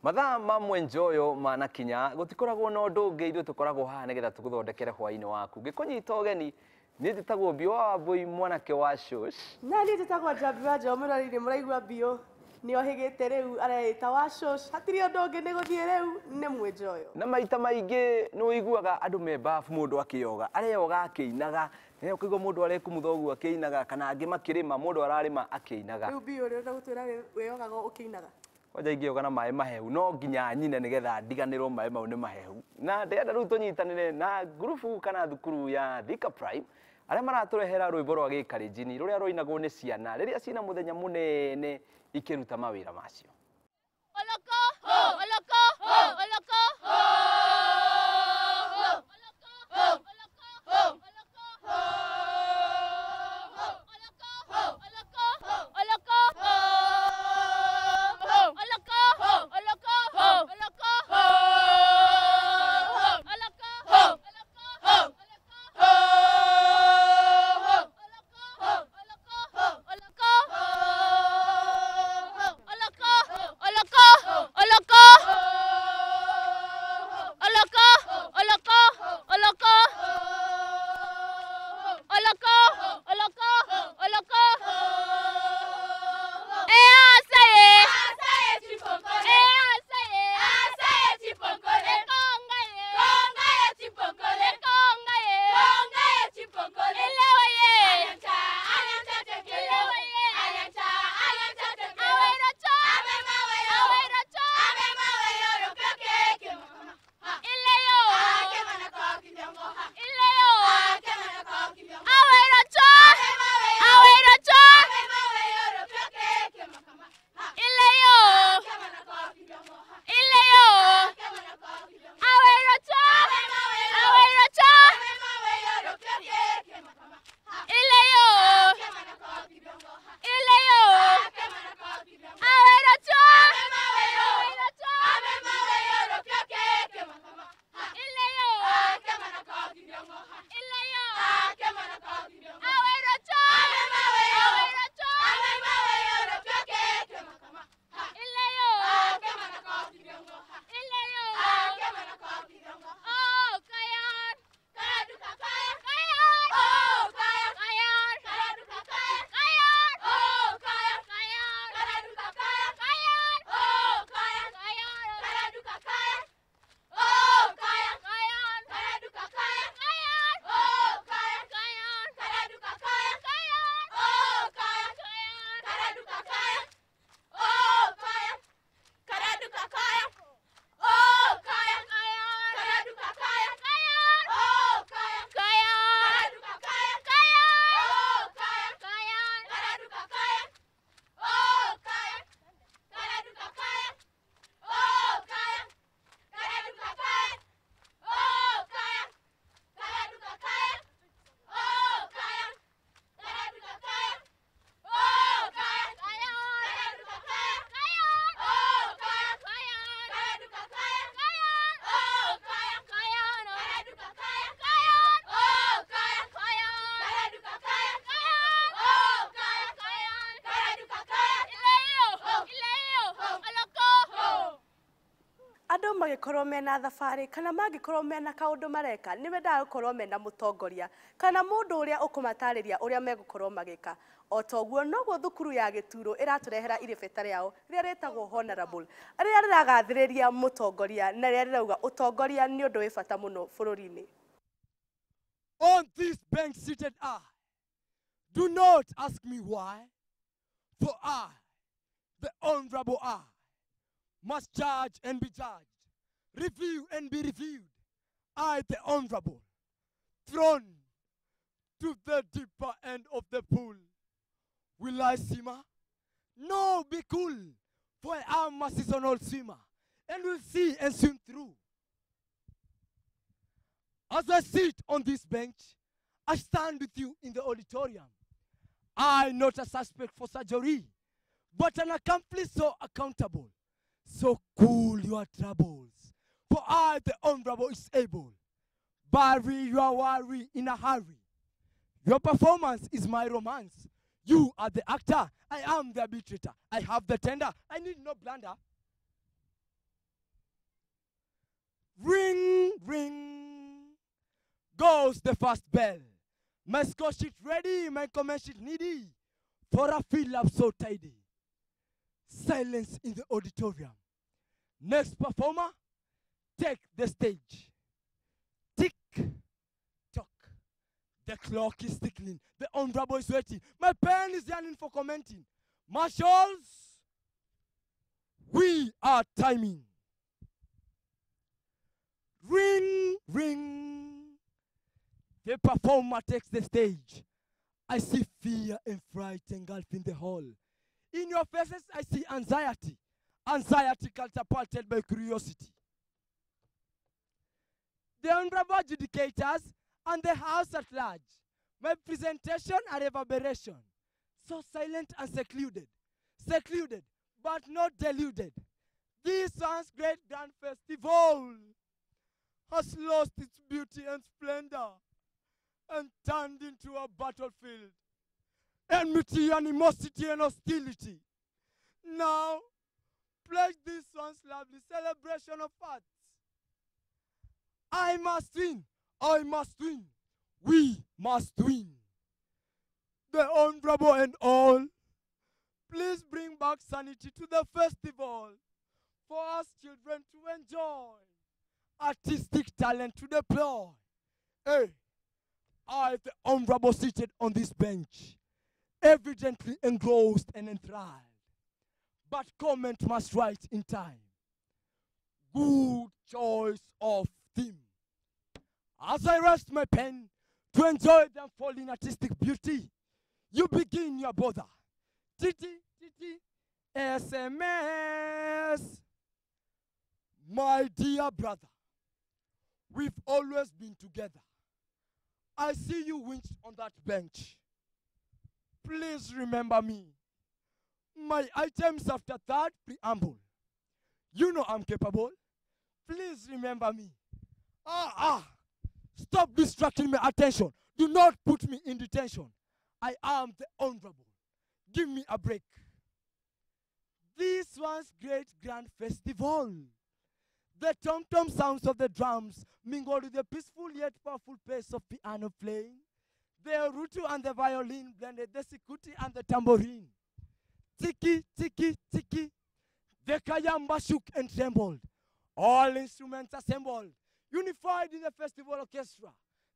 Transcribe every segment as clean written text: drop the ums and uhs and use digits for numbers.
Mathaa ma mwenjoyo manakinya gutikoragwo na undu ungi ithuĩ tũkoragwo haha nĩgetha tũgũthondekere hwaĩ-inĩ waku. Ngĩkũnyita ũgeni niĩ njĩtagwo Mbio wa Wambui mwanake wa Shush. Na niĩ njĩtagwo Njambi wa Njomo mũrori-inĩ mũraigua Mbio nĩohĩgĩte rĩu areĩta wa Shush. Hatirĩ ũndũ ũngĩ nĩ gũthiĩ rĩu nĩ mwenjoyo. Na maita maingĩ nĩ ũiguaga andũ me bafu mũndũ akĩyoga areyoga akĩinaga, ũkaigua mũndũ arekumutha ũguo akĩinaga, kana angĩ makĩrĩma mũndũ ararĩma akĩinaga. Rĩu Mbio ũrenda gũtwĩra wĩyogaga ũkĩinaga? Kwanja ingĩyoga na maĩ mahehu no nginya nyine nĩgetha ndiganĩrwo maĩ mau nĩ mahehu. Na ndĩrenda rĩu tũnyitanĩre na ngurubu kana thukuru ya Thika Prime arĩa maratũrehera rwĩmbo rwa gĩkarenjini rũrĩa rũinagwo nĩ ciana rĩrĩa cina mũthenya mũnene ikĩruta mawĩra macio. Oloko, oloko, oloko, Mangĩkorwo mena thabarĩ kana mangĩkorwo mena kaũndũ mareka nĩ mendaga gũkorwo mena mũtongoria kana mũndũ ũrĩa ũkũmatarĩria ũrĩa megũkorwo magĩka. O toguo noguo thukuru ya Gĩturo ĩratũrehera iribeta rĩao rĩrĩa rĩtagwo Honorable, rĩrĩa rĩragathĩrĩria mũtongoria na rĩrĩa rĩrauga ũtongoria nĩ ũndũ wĩ bata mũno bũrũri-inĩ. On this bench seated I, do not ask me why, for I, the honorable I, must judge and be judged, review and be reviewed. I, the honorable, thrown to the deeper end of the pool. Will I simmer? No, be cool, for I am a seasonal swimmer, and will see and swim through. As I sit on this bench, I stand with you in the auditorium. I, not a suspect for surgery, but an accomplice so accountable. So cool your troubles, for I, the honorable, is able. Bury your worry in a hurry. Your performance is my romance. You are the actor, I am the arbitrator. I have the tender, I need no blunder. Ring, ring, goes the first bell. My score sheet ready, my comment sheet needy, for a fill up so tidy. Silence in the auditorium. Next performer, take the stage. Tick, tock. The clock is ticking. The honorable is waiting. My pen is yearning for commenting. Marshals, we are timing. Ring, ring. The performer takes the stage. I see fear and fright engulfing the hall. In your faces, I see anxiety. Anxiety catapulted by curiosity. The honorable adjudicators and the house at large. My presentation a reverberation. So silent and secluded. Secluded, but not deluded. This one's great grand festival has lost its beauty and splendor and turned into a battlefield. Enmity, animosity, and hostility. Now, pledge this one's lovely celebration of arts. I must win. I must win. We must win. The honorable and all, please bring back sanity to the festival for us children to enjoy. Artistic talent to deploy. Hey, I, the honorable, seated on this bench, evidently engrossed and enthralled, but comment must write in time. Good choice of theme. As I rest my pen to enjoy the unfolding artistic beauty, you begin your bother. TT, TT, SMS. My dear brother, we've always been together. I see you winched on that bench. Please remember me. My items after that preamble. You know I'm capable. Please remember me. Stop distracting my attention. Do not put me in detention. I am the honorable. Give me a break. This one's great grand festival. The tom-tom sounds of the drums mingled with the peaceful yet powerful pace of piano playing. The orutu and the violin blended the sikuti and the tambourine. Tiki, tiki, tiki. The kayamba shook and trembled. All instruments assembled, unified in the festival orchestra.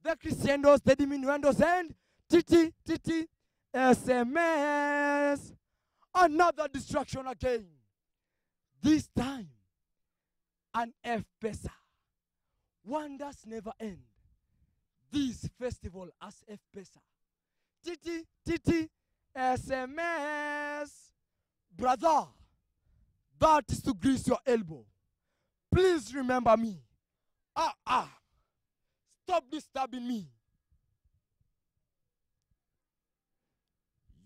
The crescendos, the diminuendos, and titi, titi, SMS. Another distraction again. This time, an F-Pesa. Wonders never end. This festival as F-Pesa. Titi, titi, SMS. Brother, that is to grease your elbow. Please remember me. Stop disturbing me.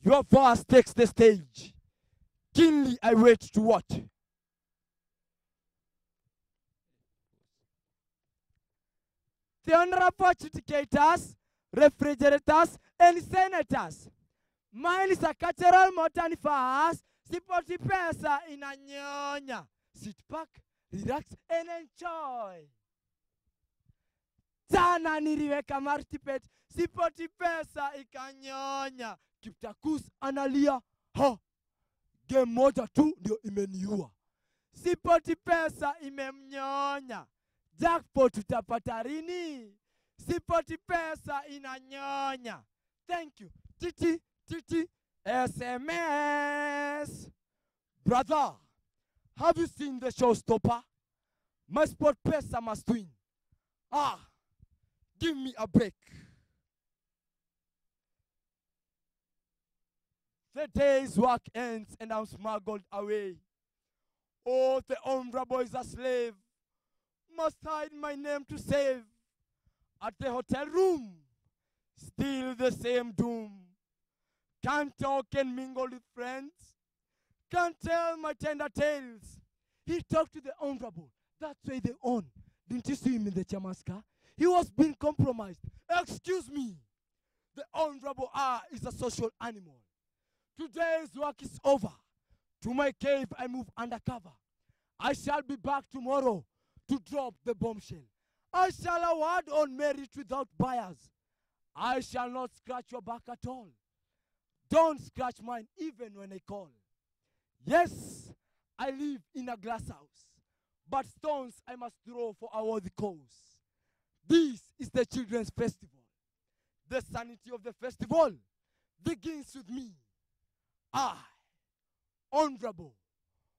Your verse takes the stage. Keenly I wait to watch. The honorable adjudicators, refrigerators, and senators. Mine is a cultural modern fast. Sipoti pesa inanyonya. Sit back, relax, and enjoy. Jana niliweka martipet. Sipoti pesa ikanyonya. Kiptakus analia. Ha! Game moja tu ndio imeniua. Sipoti pesa imemnyonya. Jackpot utapata rini. Sipoti pesa inanyonya. Thank you. Titi, titi, SMS. Brother, have you seen the showstopper? My sport pesa must win. Give me a break. The day's work ends and I'm smuggled away. Oh, the honorable is a slave. Must hide my name to save. At the hotel room, still the same doom. Can't talk and mingle with friends. Can't tell my tender tales. He talked to the honorable. That's why they own. Didn't you see him in the chairman's car? He was being compromised. Excuse me. The honorable R is a social animal. Today's work is over. To my cave I move undercover. I shall be back tomorrow to drop the bombshell. I shall award on merit without bias. I shall not scratch your back at all. Don't scratch mine even when I call. Yes, I live in a glass house, but stones I must throw for our worthy cause. This is the children's festival. The sanity of the festival begins with me. I, honorable,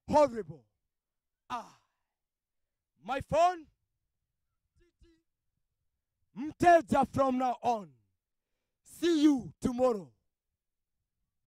horrible, I. My phone, Mteja from now on. See you tomorrow.